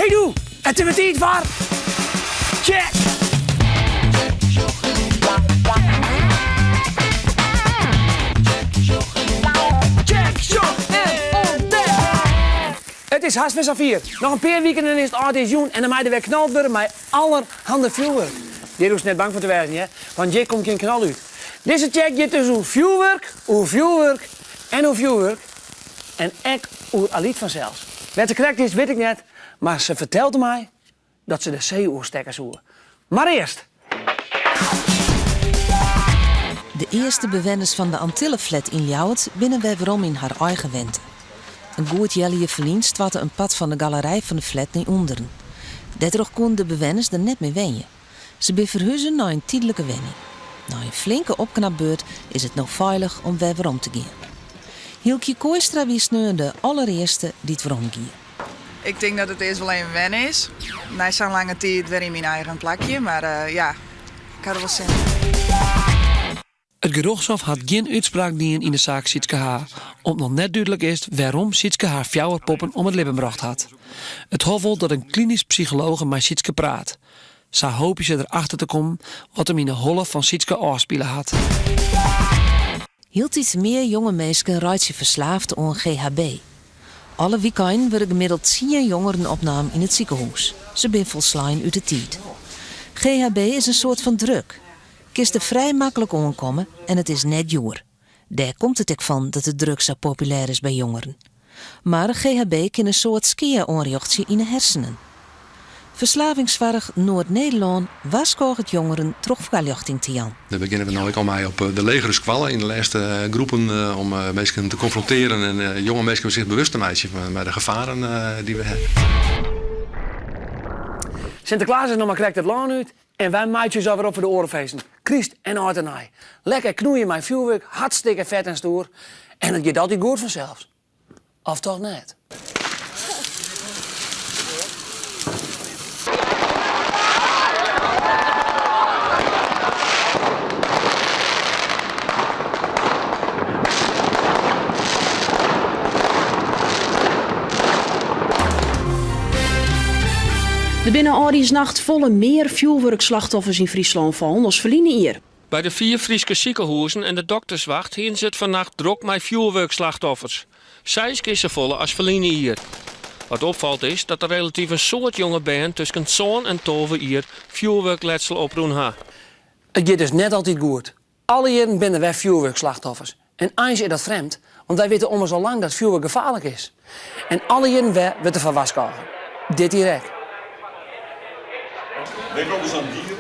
Hey doe, it is wer tiid foar Check! Check, sjoch en ûntdek! It is hast wer safier. Noch in pear wiken en is it âldjiersjûn en dan mei der wer knald wurde mei allerhande fjoerwurk. Hjir hoechst net bang foar te wêzen hear, want hjir komt gjin knal út. Dizze check giet dus oer fjoerwurk, oer fjoerwurk en oer fjoerwurk. En ek oer Alyt fansels. Wêr't se krekt is, wit ik net, mar se fertelde my dat se de see oerstekke soe. Mar earst. De earste bewenners fan de Antilleflat yn Ljouwert binne wer werom yn har eigen wente. In goed healjier ferlyn stoarte in part fan de galerij fan de flat nei ûnderen. Dêrtroch koene de bewenners der net mear wenje. Se binne ferhuze nei in tydlike wenning. Nei in flinke opknapbeurt is it no feilich om wer werom te gean. Hylkje Kooistra wie sneon de allerearste dy't werom gie. Ik tink dat it earst wol even wennen is. Nei sa'n lange tiid wer yn myn eigen plakje, mar ja, ik ha der wol sin yn. It gerjochtshof hat gjin útspraak dien yn de saak Sietske H. Om't noch net dúdlik is wêrom Sietske har fjouwer poppen om it libben brocht hat. It hof wol dat in klinysk psychologe mei Sietske praat. Sa hoopje se der achter te kommen wat him yn de holle fan Sietske ôfspile hat. Hieltyd mear jonge minsken reitsje ferslaafd oan GHB. Alle wykeinen wurde gemiddeld tsien jongeren opnaam yn it sikehûs. Se bin folslein út 'e tiid. GHB is in soart fan drug. Kinst der frij maklik oan komme en it is net djoer. Dêr komt it ek fan dat de drug sa populêr is by jongeren. Mar GHB kin in soad skea oanrjochtsje yn 'e hersenen. Ferslavingssoarch Noard-Nederlân warskôget jongeren troch foarljochting te jaan. Dêr begjinne we no ek al mei op de legere skoalle yn de lêste groepen om minsken te konfrontearjen en jonge minsken sich bewust te meitsjen fan de gefaren dy't we hawwe. Sinteklaas is noch mar krekt it lân út En wy meitsje ús alwer op foar de oare feesten, kryst en âld en nij. Lekker knoeie mei fjoerwurk, hartstikke fet en stoer. En it giet altyd goed fansels. Of toch net? Der binne âldjiersnacht folle mear fjoerwurkslachtoffers yn Fryslân fallen as ferline jier. By de fiif Fryske sikehûzen en de dokterswacht hiene se it fannacht drok mei fjoerwurkslachtoffers. Seis kear safolle as ferline jier. Wat opfalt is dat der relatyf in soad jonge bern tusken sân en 12 jier fjoerwurkletsel oprûn ha. It giet dus net altyd goed. Alle jierren binne der wer fjoerwurkslachtoffers. En eins is dat frjemd, want wy witte ommers al lang dat fjoerwurk gefaarlik is. En alle jierren wer wurdt derfoar warskôge. Dit jier ek.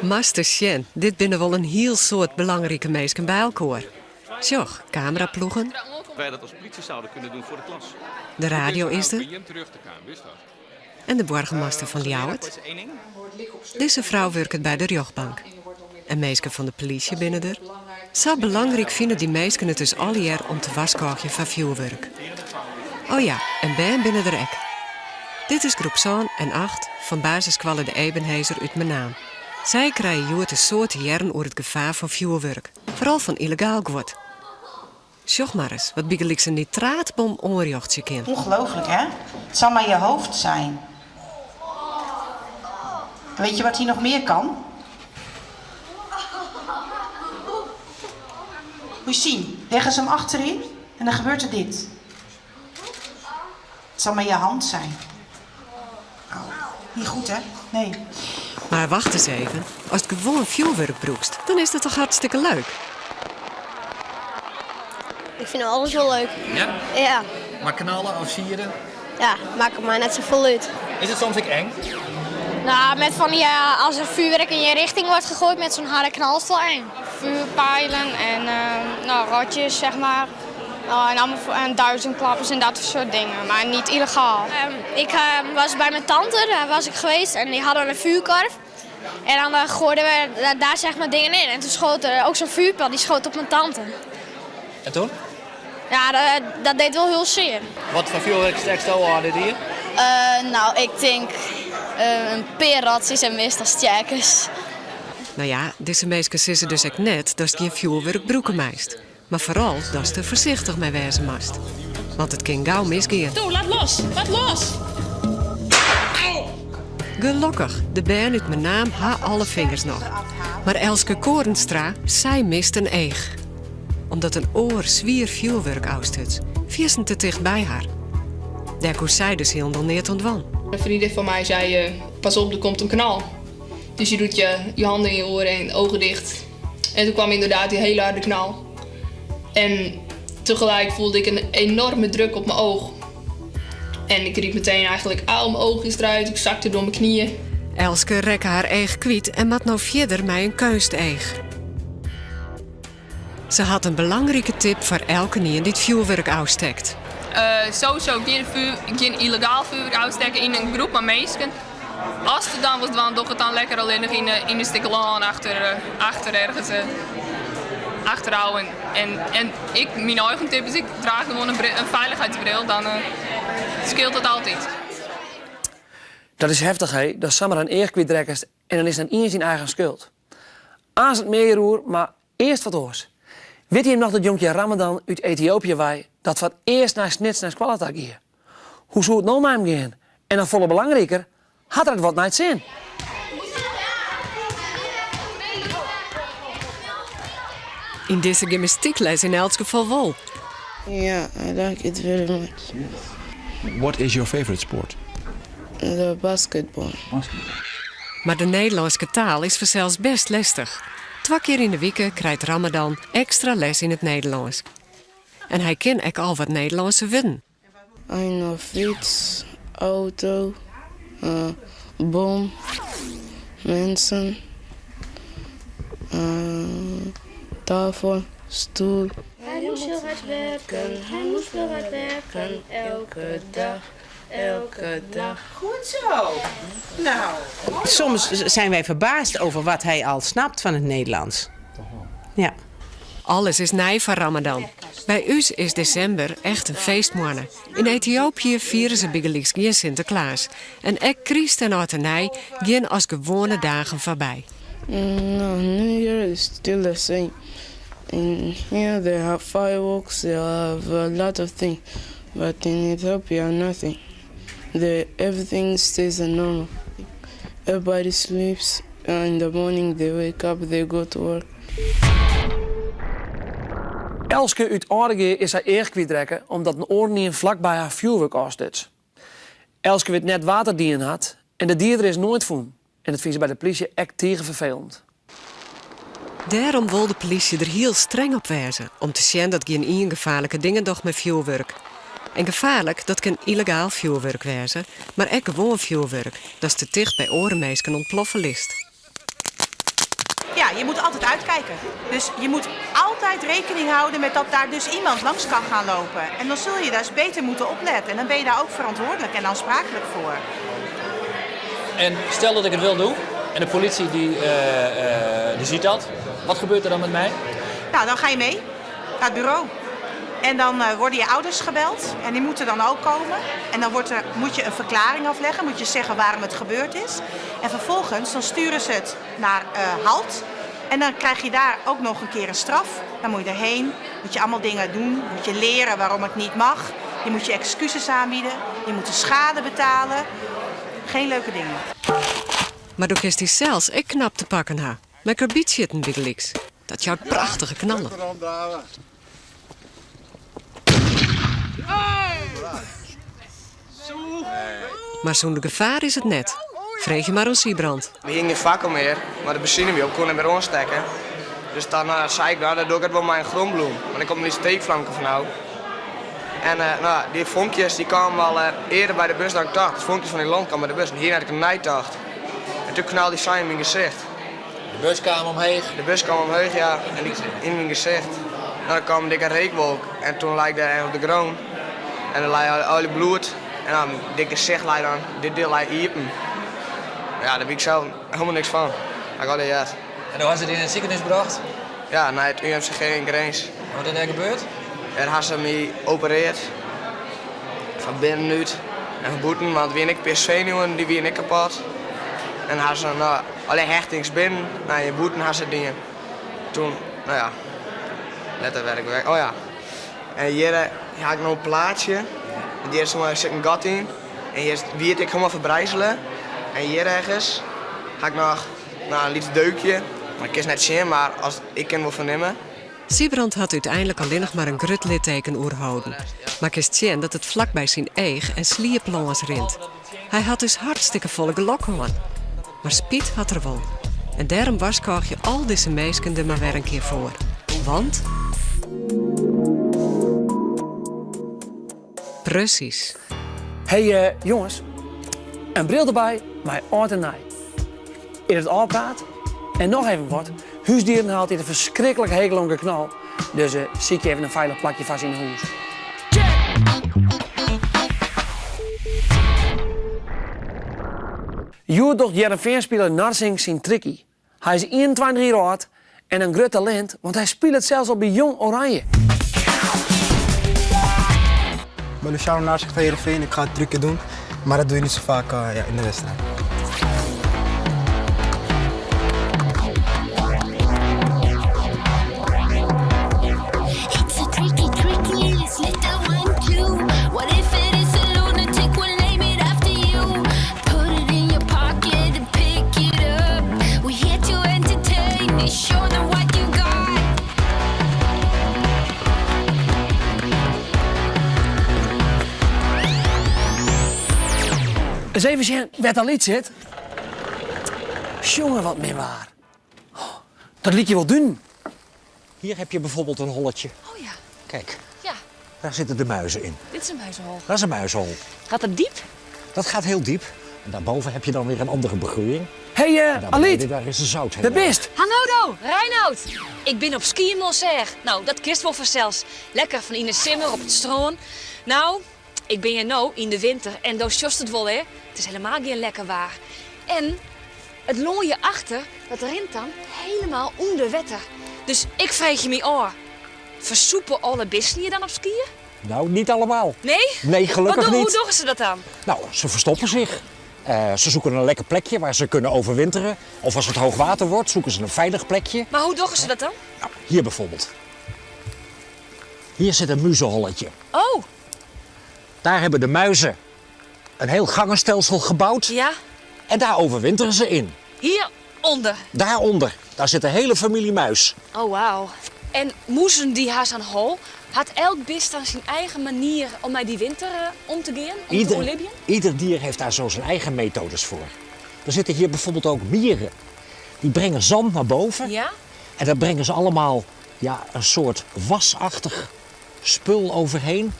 Moatst ris sjen, dit binne wol in hiel soad belangrike minsken by elkoar. Sjoch, kameraploegen. De radio is der. En de boargemaster fan Ljouwert. Dizze frou wurket by de rjochtbank. En minsken fan de polysje binne der. Sa belangryk fine dy minsken it dus allegear om te warskôgjen foar fjoerwurk. Oh ja, en bern binne der ek. Dit is groep sân en acht fan basisskoalle De Ebenhaëzer út Menaam. Sy krije hjoed in soad te hearren oer it gefaar fan fjoerwurk, foaral fan yllegaal guod. Sjoch mar ris wat bygelyks in nitraatbom oanrjochtsje kin. Ongelooflijk hè? Het zal maar je hoofd zijn. Weet je wat hij nog meer kan? Moet je zien, leggen ze hem achterin en dan gebeurt er dit. Het zal maar je hand zijn. Au, niet goed hè? Nee. Mar wacht ris even, ast gewoan fjoerwurk brûkst, dan is dat toch hartstikke leuk? Ik fyn alles wol leuk. Ja? Ja. Mar knallen of sieren? Ja, makket my net safolle út. Is it soms ek eng? Nou, met van die, eh, als er vuurwerk in je richting wordt gegooid met zo'n harde knal is het wel eng. Vuurpijlen en uh, nou, rotjes, zeg maar. Oh, en allemaal en duizendklappers en dat soort dingen, maar niet illegaal. Um, ik uh, was bij mijn tante, daar was ik geweest en die hadden een vuurkorf. En dan uh, gooiden we daar zeg maar dingen in. En toen schoot er ook zo'n vuurpijl, die schoot op mijn tante. En toen? Ja, dat, dat deed wel heel zeer. Wat foar fjoerwurk steksto ôf dit jier? Uh, nou, ik tink uh, in pear rotsjes en meastal stjerkes. Nou ja, dizze minsken sizze dus ek net datst gjin fjoerwurk brûke meist. Mar foaral datst der foarsichtich mei wêze moatst. Want it kin gau misgean. Doe, laat los! Laat los! Gelokkich, de bern út Menaam ha alle fingers noch. Mar Elske Koornstra, sy mist in each. Omdat in oar swier fjoerwurk ôfstuts, fierstente ticht by har. Dêr koe sy dus hielendal neat oan dwaan. In vriendin van mij zei, pas op, er komt een knal. Dus je doet je, je handen in je oren en ogen dicht. En toen kwam inderdaad die hele harde knal. En tegelijk voelde ik een enorme druk op mijn oog. En ik riep meteen eigenlijk, auw, mijn oog is eruit. Ik zakte door mijn knieën. Elske rekke har each kwyt en moat no fierder mei in keunsteach. Se hat in belangrike tip foar elkenien dy't fjoerwurk ôfstekt. Uh, sowieso gjin, vuur, gjin illegaal vuurwerk ôfstekke yn in groep mei minsken. Ast it dan wolst dwaan, doch it dan lekker allinnich yn, yn in stik lân achter, eh, achter ergens eh, achterôf. En, en, en ik, myn eigen tip is, ik draach gewoan in, in feilichheidsbril, dan uh, skeelt dat altyd. Dat is heftich, hé. Datst samar in each kwytrekkest en dan is it net iens dyn eigen skuld. Aanst mear oer, mar earst wat oars. Witte jim noch dat jonkje Ramadan út Ethiopië wei dat foar it earst nei Snits nei skoalle ta gie? Hoe soe it no mei him gean? En noch folle belangriker, hat er it wat nei it sin? Yn dizze gymnastykles yn elts gefal wol. Yeah, I like it very much. What is your favorite sport? The basketball. Mar de Nederlânske taal is fansels bêst lestich. Twa kear yn de wike krijt Ramadan ekstra les yn it Nederlânsk. En hy kin ek al wat Nederlânske wurden. I know fyts, auto, uh, bom, mensen, uh, tafel, stoel. Hij moest heel hard werken, hij moest heel hard werken, elke dag, elke dag. Goed zo. Nou. Soms zijn wij verbaasd over wat hij al snapt van het Nederlands. Ja. Alles is nij foar Ramadan. By ús is desimber echt in feestmoanne. Yn Ethiopië fiere se bygelyks gjin Sinteklaas. En ek kryst en âld en nij gean as gewoane dagen foarby. No, New Year is still the same. In here they have fireworks, they have a lot of things, but in Ethiopia nothing. They, everything stays normal. Everybody sleeps. In the morning they wake up, they go to work. Elske út Aldegea is har each kwytrekke omdat in oarenien flakby har fjoerwurk ôfstuts. Elske wit net wa't it dien hat en de dieder is noait fûn. En dat fine se by de plysje ek tige ferfelend. Dêrom wol de plysje der hiel streng op wêze om te sjen dat gjinien gefaarlike dingen docht mei fjoerwurk. En gefaarlik, dat kin yllegaal fjoerwurk wêze, mar ek gewoan fjoerwurk datst te ticht by oare minsken ûntploffe litst. Ja, je moet altijd uitkijken. Dus je moet altijd rekening houden met dat daar dus iemand langs kan gaan lopen. En dan zul je daar eens beter moeten opletten. En dan ben je daar ook verantwoordelijk en aansprakelijk voor. En stel dat ik het wel doe en de politie die, uh, uh, die ziet dat. Wat gebeurt er dan met mij? Nou, dan ga je mee naar het bureau. En dan uh, worden je ouders gebeld en die moeten dan ook komen. En dan wordt er, moet je een verklaring afleggen, moet je zeggen waarom het gebeurd is. En vervolgens dan sturen ze het naar uh, Halt. En dan krijg je daar ook nog een keer een straf. Dan moet je erheen, moet je allemaal dingen doen, moet je leren waarom het niet mag. Je moet je excuses aanbieden, je moet de schade betalen. Geen leuke dingen. Mar do kinst dysels ek knap te pakken ha. Mei karbidsjitten bygelyks. Dat jout prachtige knallen. Mar sûnder gefaar is it net. Freegje mar oan Siebrand. We hiene gjin fakkel mear, mar de benzine wie op, koe net mear oanstekke. Dus dan uh, sei ik, nou, dan doch ik it wol mei in grûnblom. Want der komt in lyts steekflamke fanôf. En uh, nou, dy fonkjes dy kamen al uh, earder by de bus dan ik tocht. De fonkjes fan dy lont kamen by de bus en hjir ha ik neitocht. En doe knalde dy sa yn myn gesicht. De bus kaam omheech? De bus kaam omheech, ja. En dy, yn myn gesicht. Nou, der kaam in dikke reekwolk en doe lei ik dêr op de grûn. En der lei al dy bloed. En dan, dit gesicht lei dan, dit diel lei iepen. Ja, dêr wit ik sels hielendal niks fan. Ha ik altyd heard. En doe ha se dy yn it sikehûs brocht? Ja, nei it UMCG yn Grins. Wat is dêr gebeurd? Dêr ha se my operearre. Fan binnenút en fan bûten, want wiene ek in pear senuwen, dy wiene ek kapot. En ha se nou, alle hechtings binnen, nei bûten ha se dien. Toen, no ja, letter werd ik wekker. Oh ja, en hjir ha ik no in plaatsje. Want hjir sit in gat yn. En hjir wie it ek hielendal ferbrijzele. En hjir ergens ha ik noch no, in lyts deukje. Mar ik kin it net sjen, mar as, ik kin it wol fernimme. Siebrand hat úteinlik allinnich mar in grut litteken oerholden, mar kinst sjen dat it flak by syn each en sliep lâns rint. Hy hat dus hartstikke folle gelok hân. Mar spyt hat er wol. En dêrom warskôgje al dizze minsken der mar wer in kear foar. Want. Presys. Hey jonges, in bril derby mei âld en nij. Is it ôfpraat? En noch even wat, húsdieren ha altyd in ferskriklik hekel oan geknal, dus sykje even in feilich plakje foar se yn 'e hûs. Hjoed docht Hearrenfeanspiler Narsingh syn trikkie. Hy is 21 jier âld en in grut talint, want hy spilet sels al by Jong Oranje. Ik ben Luciano Narsingh van Heerenveen. Ik ga het trucje doen, maar dat doe je niet zo vaak eh, ja, in de wedstrijd. It's a tricky, tricky, it's little one too. What if it is a lunatic? We'll name it after you. Put it in your pocket and pick it up. We're here to entertain. Show them what you got. Ris even sjen wêr't dat liet sit. Sjonge wat min waar. Dat lykje wol dunen. Hier heb je bijvoorbeeld een holletje. Oh ja. Kijk. Ja. Daar zitten de muizen in. Dit is een muizenhol. Dat is een muizenhol. Gaat dat diep? Dat gaat heel diep. En daarboven heb je dan weer een andere begroeiing. Hey, uh, Aliet. Daar is de zout. De bist. Hallo, Reinoud. Ik bin op Skiermûntseach. Nou, dat kinst wol fansels. Lekker fan yn 'e simmer op it strân. Nou, ik bin hjir no yn de winter en do sjochst it wol, hè. It is helemaal gjin lekker waar. En it lân hjir achter, dat rint dan helemaal ûnder wetter. Dus ik freegje my ôf, fersûpe alle bisten hjir dan op Skier? Nou, niet allemaal. Nee? Nee, gelukkig Wat, niet. Hoe dogge se dat dan? Nou, ze verstoppen zich. Eh, ze zoeken een lekker plekje waar ze kunnen overwinteren. Of als het hoog water wordt, zoeken ze een veilig plekje. Maar hoe dogge se dat dan? Nou, hier bijvoorbeeld. Hier zit een muizenholletje. Oh. Daar hebben de muizen een heel gangenstelsel gebouwd. Ja. En daar overwinteren ze in. Hieronder? Daaronder. Daar zit de hele familie muis. Oh, wauw. En moezen dy ha sa'n hol, hat elk bist dan syn eigen manier om mei dy winter eh, om te gean, om te oerlibjen? Ieder dier heeft daar zo zijn eigen methodes voor. Er zitten hier bijvoorbeeld ook mieren. Die brengen zand naar boven. Ja? En daar brengen ze allemaal ja, een soort wasachtig spul overheen.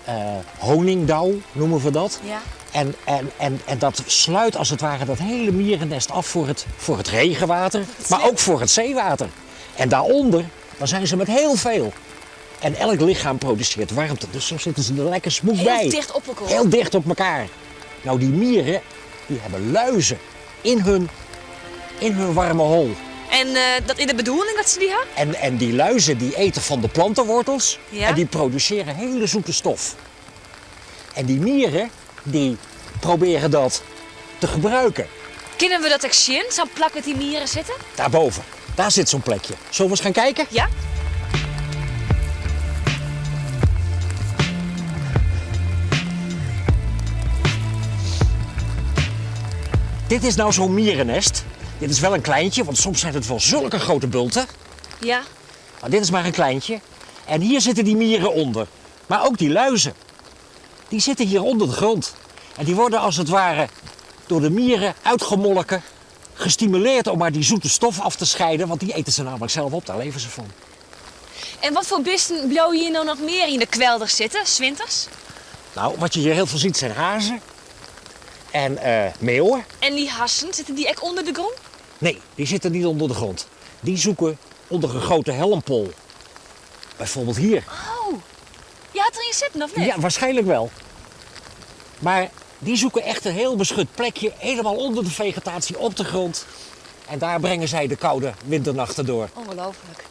Uh, honingdauw noemen we dat. Ja. En, en, en, en dat sluit als het ware dat hele mierennest af voor het, voor het regenwater, maar ook voor het zeewater. En daaronder, dan zijn ze met heel veel. En elk lichaam produceert warmte, dus zo zitten ze er lekker smoek heel bij. Heel dicht op elkaar. Heel dicht op elkaar. Nou, die mieren, die hebben luizen in hun, in hun warme hol. En uh, dat is de bedoeling dat ze die hebben? En, en die luizen die eten van de plantenwortels ja? en die produceren hele zoete stof. En die mieren, die proberen dat te gebruiken. Kunnen we dat ek sjen, sa'n plak wêr't dy mieren sitte? Daarboven, daar zit zo'n plekje. Zullen we eens gaan kijken? Ja. Dit is nou zo'n mierennest. Dit is wel een kleintje, want soms zijn het wel zulke grote bulten. Ja. Maar dit is maar een kleintje. En hier zitten die mieren onder. Maar ook die luizen. Die zitten hier onder de grond. En die worden als het ware door de mieren uitgemolken. Gestimuleerd om maar die zoete stof af te scheiden. Want die eten ze namelijk zelf op, daar leven ze van. En wat voor bisten bliuwe hjir nou noch mear yn de kwelder sitten, 's winters? Nou, wat je hier heel veel ziet zijn hazen. En uh, meeuwen. En die hassen, zitten die ook onder de grond? Nee, die zitten niet onder de grond. Die zoeken onder een grote helmpol. Bijvoorbeeld hier. Oh, je had erin zitten, of niet? Ja, waarschijnlijk wel. Maar die zoeken echt een heel beschut plekje, helemaal onder de vegetatie op de grond. En daar brengen zij de koude winternachten door. Ongelooflijk.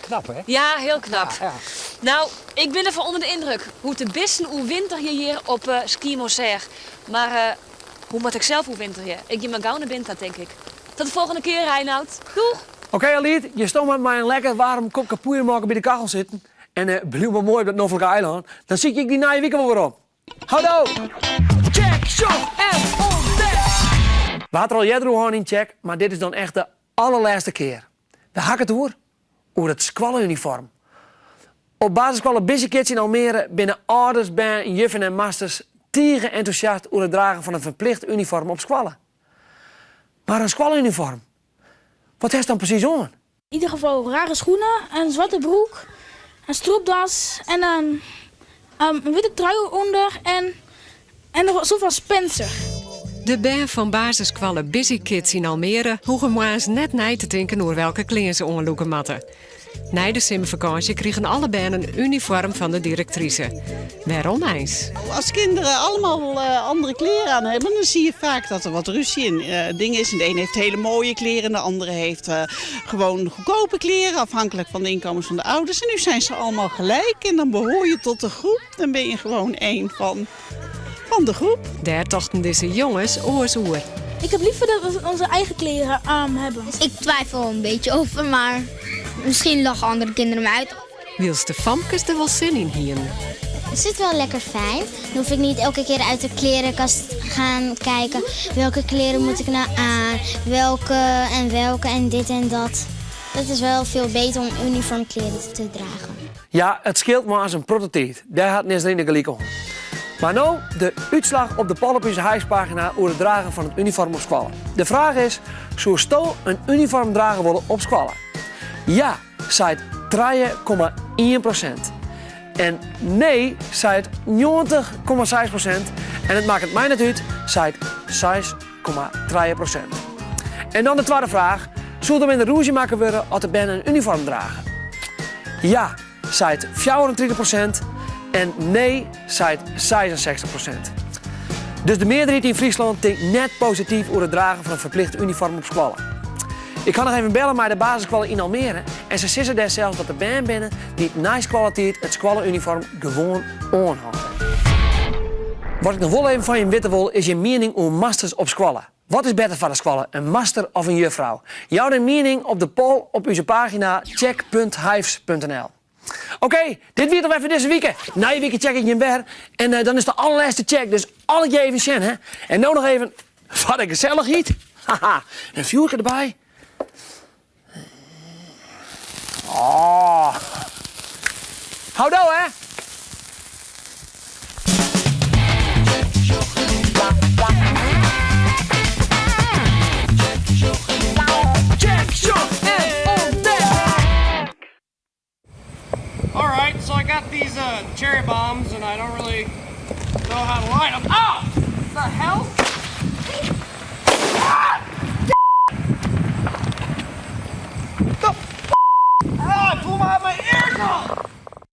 Knap, hè? Ja, heel knap. Ja, ja. Nou, ik ben ervan onder de indruk hoe de bisten oerwinterje hjir op uh, Skiermûntseach. Maar uh, hoe moet ik zelf oerwinterje? Ik gean mar gau nei binnen ta, tink ik. Tot de volgende kear, Reinoud. Doeg! Oké, okay, Aliet, je stond met mij een lekker warm kopke poeiermelk by de kachel sitten. En uh, bliuw mar moai op dat noflike eilân. Dan zie ik dy nije wike wol werom. Houdoe! Check, sjoch en ûntdek! We ha it der al earder oer hân yn Tsjek, mar dit is dan echt de allerlêste kear. Wêr ha ik it oer? Oer it skoalleuniform. Op basisskoalle Busy Kids yn Almere binne âlders, bern, juffen en masters tige entûsjast oer it dragen fan in ferplicht uniform op skoalle. Mar in skoalleuniform, wat hast dan presys oan? In ieder geval rare schoenen, een zwarte broek, een stropdas en een, um, een witte trui onder en, en nog een soort van Spencer. De bern fan basisskoalle Busy Kids yn Almere hoege moarns net nei te tinken oer welke klean se oanlûke moatte. Nei de simmerfakânsje krigen alle bern in unifoarm fan de direktrise. Wêrom eins? Als kinderen allemaal eh, andere kleren aan hebben, dan zie je vaak dat er wat ruzie in uh, dingen is. En de een heeft hele mooie kleren en de andere heeft uh, gewoon goedkope kleren, afhankelijk van de inkomens van de ouders. En nu zijn ze allemaal gelijk en dan behoor je tot de groep. Dan ben je gewoon één van, van de groep. Dêr tochten dizze jonges oars oer. Ik heb liever dat we onze eigen kleren aan hebben. Ik twijfel een beetje over, maar misschien lachen andere kinderen me uit. Wylst de famkes der wol sin yn hienen. Het zit wel lekker fijn. Dan hoef ik niet elke keer uit de klerenkast gaan kijken. Welke kleren moet ik nou aan? Welke en welke en dit en dat. Dat is wel veel beter om uniformkleren te dragen. Ja, it skeelt moarns in protte tiid. Dêr hat Nisrine gelyk oan. Mar no de útslach op de poll op ús Hyves-pagina oer it dragen fan it uniform op skoalle. De fraach is, soesto in uniform drage wolle op skoalle? Ja, seit 3,1 prosint. En nee, seit 90,6 prosint. En it makket my net út, seit 6,3 prosint. En dan de twadde fraach, soe der minder rûzje makke wurde as de bern in uniform drage? Ja, seit 34 prosint en nee, seit 66 prosint. Dus de mearderheid yn Fryslân tinkt net posityf oer it dragen fan in ferplicht uniform op skoalle. Ik ha noch even belle mei de basisskoalle yn Almere en se sizze dêr sels dat der bern binne dy't nei skoalletiid it skoalleuniform gewoan oanhâlde. Wat ik noch wol even fan jim witte wol is jim miening oer masters op skoalle. Wat is better foar de skoalle, in master of in juffrou? Jou dyn miening op de poll op ús pagina check.hyves.nl. Oké, dit wie it alwer foar dizze wike. Nije wike check ik jim wer en eh, dan is de allerlêste check, dus allegear even sjen hè. En no noch even foar de gesellichheid. Haha, in fjoerke derby. Oh. Houdoe hè. Check, sjoch en ûntdek! All right, so I got these uh, cherry bombs and I don't really know how to light them. Oh! The hell? Ah! The Ah, I blew my, my ear!